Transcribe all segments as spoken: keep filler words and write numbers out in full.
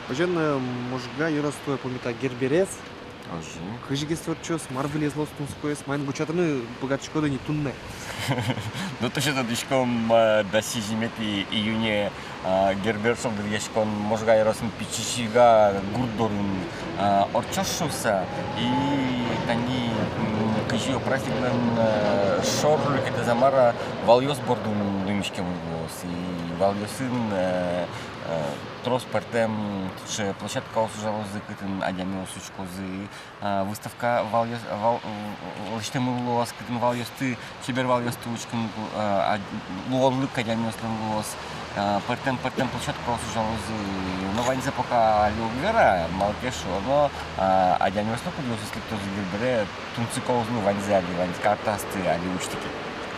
Озьыен, э, Можга ёрос туэ пумита Герберез. Озьы. Кызьы гес ортчоз, мар выльез луоз тунсыкоез, маин гучатыны быгатӥськоды ни туннэ? Ну, тӥ озьы тодӥськоды, ма, дас сизьыметӥ июне, а, Гербер шулдыръяськон Можга ёросын Пичи Сига гурт дорын, а, ортчоз шуыса. И тани, м, кызьы праздниклэн, э, шор люкетэз-а, мар-а, валъёс бордын думиськемын луоз. И валъёсын, э, э, трос пӧртэм сыӵе площадкаос ужалозы, кытын адямиос учкозы, а, выставка валъёс, вал, в-, в-, лэсьтэмын луоз, кытын валъёсты, чебер валъёсты учкыны, а, а, луонлык адямиослэн луоз, а, пӧртэм, пӧртэм площадкаос ужалозы. Но ваньзэ пока али уг вера, малы ке шуоно, а, адямиослы, кудъёсыз лыктозы Гербере, тунсыко уз лу ваньзэ али, вань картаосты али усьтыны.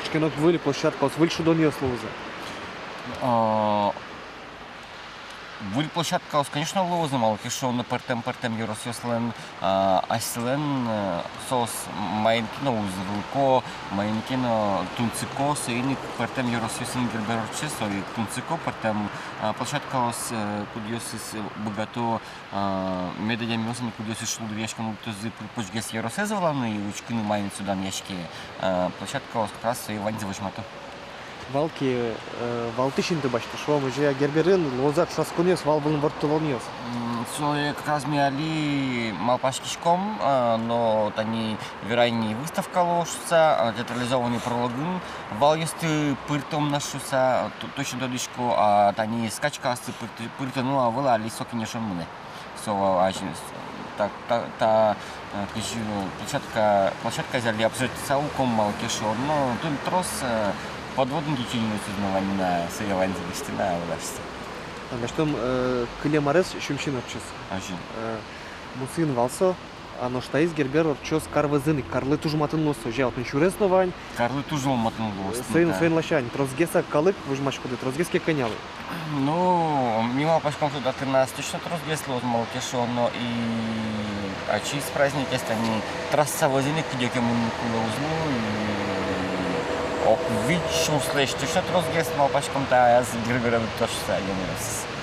Кыӵе ке но выль площадкаос, выль шудонъёс луозы. А, Выль площадкаос, конечно, луозы, малы ке шуоно пӧртэм-пӧртэм ёросъёслэн, а, асьсэлэн, э, соос маин ке но узырлыко, маин ке но тунсыко, соин ик пӧртэм ёросъёсын Гербер ортче, соин ик тунсыко, пӧртэм, а, площадкаос, э, кудъёсыз быгато, а, мед адямиос ини, кудъёсыз шулдыръяськыны лыктозы, пыр-почгес ёросэз валаны и учкыны, маин со данъяське, а, площадкаос как раз сое ваньзэ возьмато. Вал ке, э, валтӥсь инты басьтэ, шуом, озьы-а, Герберын луозы-а ӵошатсконъёс, вал вылын ворттылонъёс? М, сое как раз ми али малпаськиськом, а, но тани верай ни, выставка луоз шуыса, а, театрализованный прологын валъёсты пыртом на шуыса, а, то-, точно тодӥсько, а тани скачкаосты пырты-, пыртоно ӧвӧл, али со кенешон мынэ. Со, а, азьын, с-, та, та, та, э, кызьы, э, площадка, площадказэ али обсуждать карыса уком, малы ке шуоно, ну, ту-, трос, э, подводный течениосыз но вань на, сое ваньзэ лэсьтыны, а, вылаз. А, басьтом, э, кылем арез сюмсин ортчоз. Озьы. Э, мусыын вал со, а нош таиз Гербер ортчоз кар вӧзын ик, карлы туж матын луоз со, озьы-а, отын сюрес но вань. Карлы туж матын луоз, соин, да. Соин ласянь, тросгес-а калык возьмаськоды, тросгес ке кӧня луэ? Ну, ми малпаськом, что татын ас точно тросгес луоз, малы ке шуоно и ачиз праздникез тани трасса вӧзын ик кыдёке мыныны кулэ уз лу, и ог вить сюрслэсь точно тросгес, малпаськом, та ас Гербере лыктозы адямиос.